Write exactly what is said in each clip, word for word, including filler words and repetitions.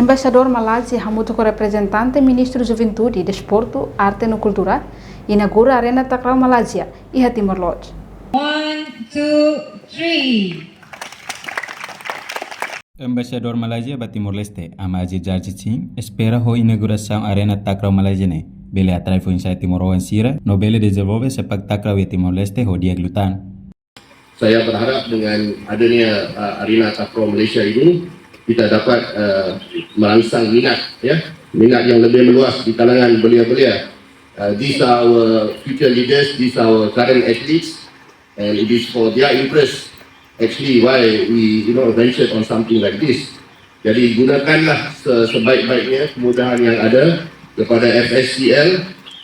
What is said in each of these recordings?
Embaixadór Malázia hamutuk ho reprezentante Ministru Juventude, Desportu, Arte no Kultura, inaugura Arena Takraw Malázia iha Timor-Leste. One, two, three. Embaixadór Malázia ba Timor-Leste, Ama Aziz Jarjit Singh, espera ho inaugurasaun Arena Takraw Malázia ne'e bele atrai foin-sa'e timoroan sira no bele dezenvolve sepak takraw iha Timor-Leste ho di'ak liután. Saya berharap dengan adanya, uh, Arena Takraw Malaysia ini, kita dapat, uh, merangsang minat, ya, minat yang lebih meluas di kalangan belia-belia. Uh, these are our future leaders, these are our current athletes, and it is for their interest actually why we, you know, ventured on something like this. Jadi, gunakanlah se-, sebaik-baiknya kemudahan yang ada kepada F S C L,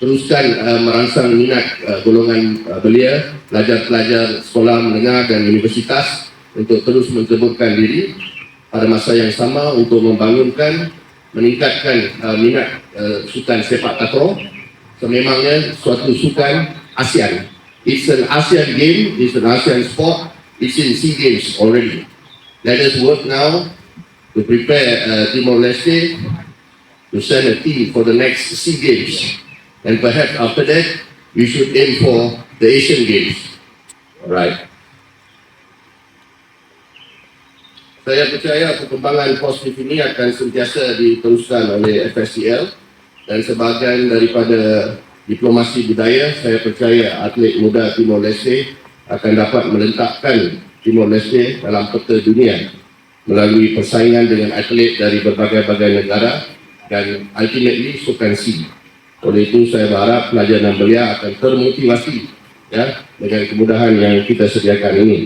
teruskan, eh, merangsang minat, eh, golongan, eh, belia, pelajar-pelajar sekolah menengah dan universitas untuk terus menceburkan diri pada masa yang sama untuk membangunkan, meningkatkan, eh, minat, eh, sukan sepak takraw. Sememangnya suatu sukan ASEAN. It's an ASEAN game, it's an ASEAN sport, it's in SEA Games already. Let us work now to prepare, uh, Timor-Leste to send a team for the next SEA Games. And perhaps after that, we should aim for the Asian Games. Alright. Saya percaya perkembangan positif ini akan sentiasa diteruskan oleh F S C L, dan sebahagian daripada diplomasi budaya, saya percaya atlet muda Timor-Leste akan dapat meletakkan Timor-Leste dalam peta dunia melalui persaingan dengan atlet dari berbagai-bagai negara dan ultimately sukan SEA. Oleh itu, saya berharap pelajar dan belia akan termotivasi, ya, dengan kemudahan yang kita sediakan ini.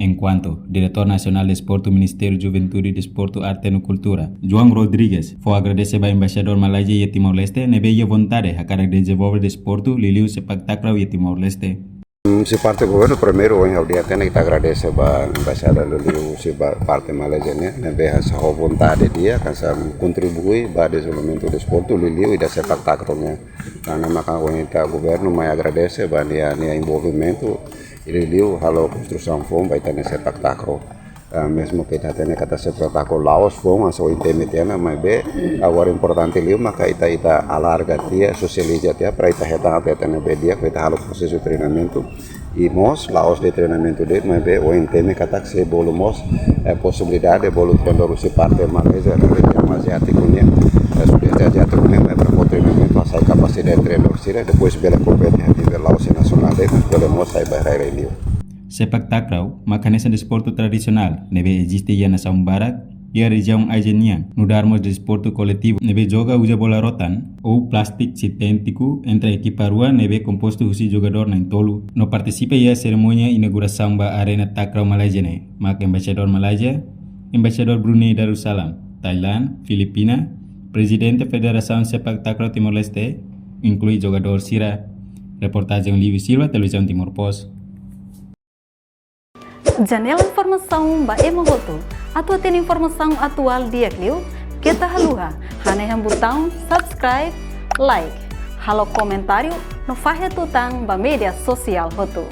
Enkuantu Diretór Nasionál Desportu, Ministériu Juventude, Desportu, Arte no Kultura, João Rodrigues, fó agradese ba Embaixadór Malázia iha Timor-Leste ne'ebé iha vontade hakarak dezenvolve desportu, liuliu sepak takraw iha Timor-Leste. Husi parte governu, primeiru, ohin ha'u dehan tiha ona, ita agradese ba embaixada liuliu husi ba parte Malázia ne'e, ne'ebé hanesan ho vontade di'ak, hanesan kontribui ba dezenvolvimentu desportu, liuliu ida sepak takraw nian. Karena maka ohin ita governu mai agradese ba nia, nia envolvimentu, liuliu halo konstrusaun foun ba ita-nia sepak takraw. Ah, mezmu ke ita hatene katak sepak takraw la'ós foun, hanesan ohin temi tiha ona, maibé agora importante liu maka ita, ita alarga tiha, sosializa tiha, para ita hetan atlet ne'ebé di'ak, para ita halo prosesu treinamentu. I mós la'ós de'it treinamentu de'it, maibé ohin temi katak sei bolu mós, eh, posibilidade bolu treinadór husi parte Malázia, rejiaun aziátiku nian, eh, sudeste aziátiku nian, mai para fó treinamentu, hasa'e kapasidade treinadór sira, depois bele kompete iha nivel Laos nasionál de'it, bele mós sai ba rai-li'ur. Sepak takraw mak hanesan desportu tradisionál ne'ebé eziste iha nasaun barak, iha rejiaun Ázia nian, nu'udar mós desportu koletivu ne'ebé joga uza bola rotan ou plástiku sintétiku entre ekipa rua ne'ebé kompostu husi jogadór na'in-tolu, no partisipa iha serimónia inaugurasaun ba Arena Takraw Malázia ne'e, mak Embaixadór Malázia, Embaixadór Brunei Darussalam, Thailand, Filipina, Prezidente Federasaun Sepak Takraw Timor-Leste, inklui jogadór sira. Reportajen Livio Silva, Televizaun Timor Post. Janela informasaun ba ema hotu. Atu hatene informasaun atuál di'ak liu, keta haluha hanehan butaun subscribe, like, halo komentáriu no fahe tutan ba média sosiál hotu.